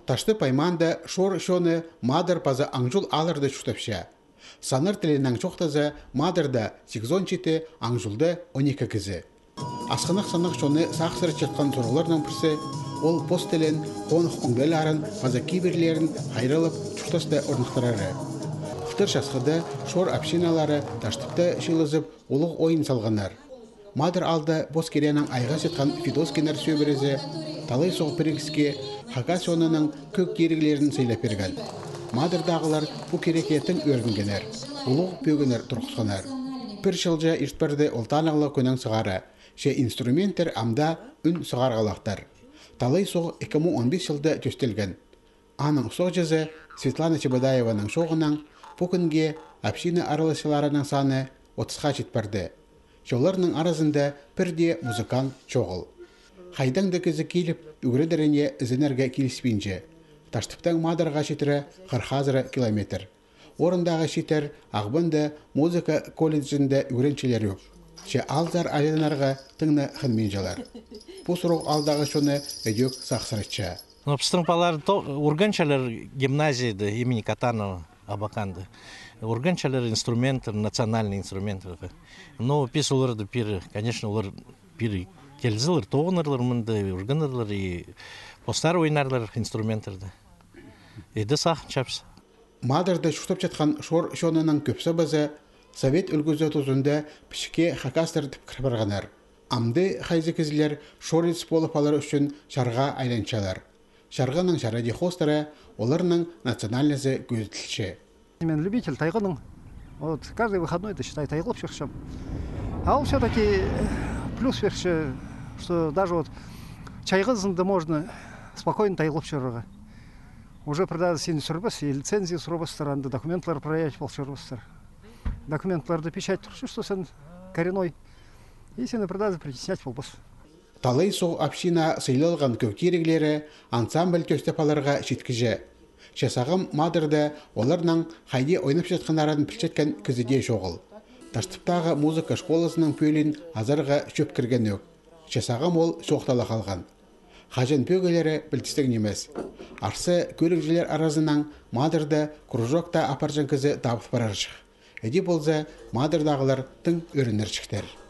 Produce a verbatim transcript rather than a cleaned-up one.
Таштып аймаанда шор чоны Мадар паза Аңҷул аалларда чуртапча. Саннар тілінең чоохтаза, Мадарда сигізон читі, Аңҷулда он ікі кізі. Асхынах саннар чонны сағыссыратчатхан сурығларның пірсі — ол пос тілін, хоных оңдайларын паза кибірлерін хайраллап чуртаста орныхтырары. Хытыр часхыда шор общиналары Таштыпта чыылызып, улуғ ойын салғаннар. Мадар аалда пос киренің айғасчатхан Федоскиннер сӧбірезі талай соғ пірігіске хакас чонының кӧг тиріглерін сыйлап пирген. Мадардағылар пу кирекке тың ӧрінгеннер, улуғ пӧгіннер турғысханнар. Пір чылҷа ирт парды ол танығлығ кӱннің сығара, че инструменттер ам даа ӱн сығарғалахтар. Талай соғ ікі муң он пис чылда тӧстелген. Аның соғҷызы Светлана Чебодаеваның чооғынаң пу кӱнге община араласчыларының саны отысха чит парды. Че оларның аразында пір дее музыкант чоғыл. Хайдаң даа кізі киліп, ӱгредеріне ізенерге киліспинче. Таштыптаң Мадарға читіре хырых азыра километр. Орындағы читер Ағбанда музыка колледжінде ӱгренчелер ӧк. Че аалзар айланарға тың на хынминчалар. Пу сурығ аалдағы чонны ідӧк сағыссыратча. Но пістің палалар то урганчалар гимназияда имени Катанова Абаканда. Урганчалар инструменттер, национальный инструменттер. Но піс оларды пир, конечно, олар пир килзелер, тоғынарлар мында, урганарлар и постар ойнарлар инструменттерді. Иди сағынчабыс. Мадарда чуртапчатхан шор чонының кӧп сабазы совет ӱлгӱзі тузында пічікке хакастар тіп кір парғаннар. Амды хайзы кізілер шорец полып алар ӱчӱн чарға айланчалар. Чарғаның чарадии хоостыра оларның национальнозы кӧзіділче. Мен любитель тайғаның. Вот каждый выходной, да, считай, тайғалап чӧрчем. А ол всё-таки плюс пирче, что даже вот чайғызында можно спокойно тайғалап чӧрерге. Уже пірдеезі сині сӱрбес, и лицензия сурбастар, анда документлар проверять полып чӧрбестер. Документларда печать турча, что сен коренной. И сині пірдеезі притеснять полбас. Талай соғ община сыйлалған кӧг тиріглері ансамбль тӧстеп аларға читкіҷе. Че сағам Мадарда оларның хайди ойнапчатханнарын пілчеткен кізі дее чоғыл. Таштыптағы музыка школазының пӧлиин азарға чӧп кірген ӧк. Че сағам ол чоохта ла халған. Хаҷан пӧгілері пілдістіг нимес. Арса кӧрігҷілер аразынаң Мадарда кружокта апарҷаң кізі табыл парарҷых. Іди полза, Мадардағылар тың ӧрінерҷіктер.